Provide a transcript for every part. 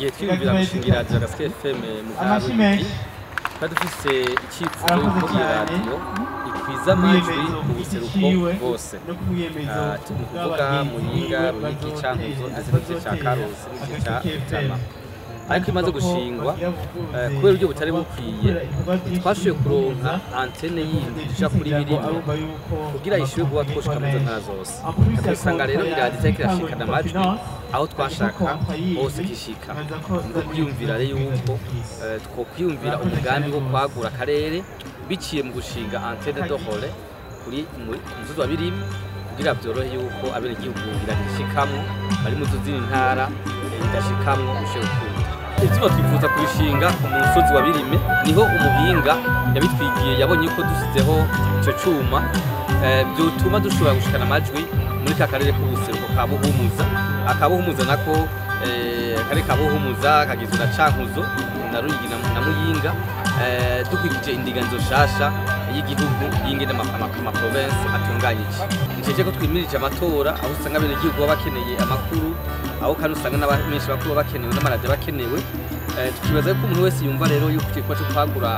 Igihe twiyumvira gushinga iradiyo Agaseke FM mu ntara Amashyi y'Uruyigi, menshi. twari dufise icyifuzo Arakoze yuko iyo cyane. radiyo ikwiza amajwi Umwiyemezo mu ku giti buseruko ciwe bwose. no ku mwiyemezo Ni ukuvuga w'abagenzi Muyinga, biwe Ruyigi, bazotera Cankuzo ndetse n'igice ca bazotera Karusi n'igice ca Agaseke FM. Rutana. Ariko imaze Ko gushingwa, bagira buguruze kubera uburyo butari ibikorwa bukwiye, ibikorwa byinshi twashoboye kuronka bihuza antene yindi ija kuri ijambo Birimi arumva yuko kugira ishobore kuba twoshika mu menshi. ntara zose. En plus, ya Usanga rero kontra ya iradiyo itariko irashikana itangwa amajwi finance, aho twashaka ariko kontra yindi, hose kishika. nkaza ko Niko kwiyumvira rero yuko twokwiyumvira Murakoze umugambi cyane wo rwose. kwagura akarere biciye mu gushinga antene de relais kuri ku musozi wa Birimi, kugira vyorohe yuko abenegihugu irashikamwo bari mu zindi ntara idashikamwo bishoboye gukunda. Ivyuma twifuza kubishinga ku musozi wa Birime, niho umuhinga yabitwigiye, yabonye yuko dusizeho ico cuma vyotuma dushobora gushikana amajwi muri ka karere k'ubuseruko ka Buhumuza. Akabuhumuza nako, akarere ka Buhumuza kagizwe na Cankuzo na Ruyigi na Muyinga, dukurikije indinganizo nshasha y'igihugu y'ingene amaprovince atunganyije. Niceje ko twimirije amatora, aho usanga abenegihugu baba bakeneye amakuru, aho kandi usanga n'abamenyesha bakuru baba bakenewe n'amaradiyo bakenewe. Tukibaza ko umuntu wese yumva rero yuko igikorwa cyo kwagura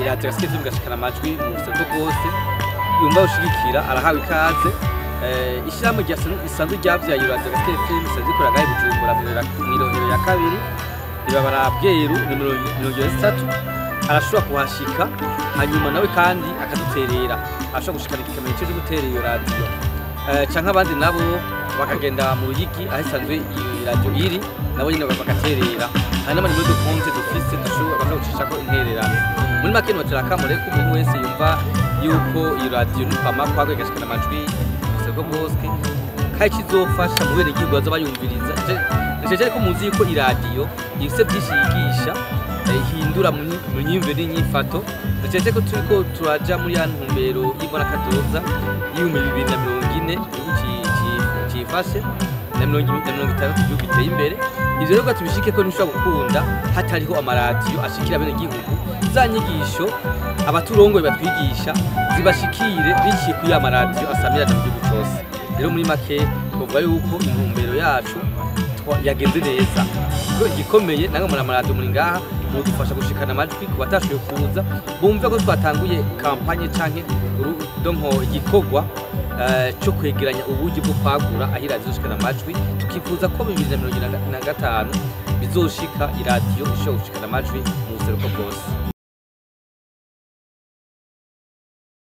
iradiyo Agaseke FM igashikana amajwi mu buseruko bwose yumva ushigikira, arahawe ikaze. Ishyirahamwe risanzwe ryavyaye iyo radiyo Agaseke FM risanzwe rikorera ngaha i Bujumbura mw'irohero ya kabiri, ribabara Bweru nimero 73, arashobora kuhashika hanyuma nawe kandi akaduterera, arashobora gushikana ikimenyetso cyo gutera iyo radiyo, canke abandi nabo bakagenda mu Ruyigi aho isanzwe iyo radiyo iri, nabo nyene bagaterera. Hari n'amanimero de compte dufise dushobora bakagucishako intererano. Muri make notera akamo rero ko umuntu wese yumva yuko iyo radiyo nikwama kwagwa igashikana amajwi mu buseruko bwose kandi kizofasha mu benegihugu baza bayumviriza. Nceje ko muzi yuko iradiyo ifise byinshi yigisha, ihindura mu myumvire n'inyifato. Nceje ko turiko turaja muri ya ntumbero y'Imbonakazoza y'2040 igihugu cifashe na 2060 igihugu giteye imbere. Ivyo rero tubishike ko ntishobora gukunda hatariho amaradiyo ashikira bene gihugu, za nyigisho abaturongoye batwigisha zibashikire biciye kuri ya maradiyo asamirana mu gihugu cose. Rero muri make twovuga yuko intumbero yacu yagenze neza, kuko igikomeye namwe muri amaradiyo muri ngaha mudufasha gushikana amajwi ku batashoboye kuza, bumve ko twatanguye campagne canke donko igikorwa cyo kwegeranya uburyo bwo kwagura aho iradiyo izoshikana amajwi. Tukifuza ko 2045 bizoshika iradiyo ishobora gushikana amajwi mu buseruko bwose.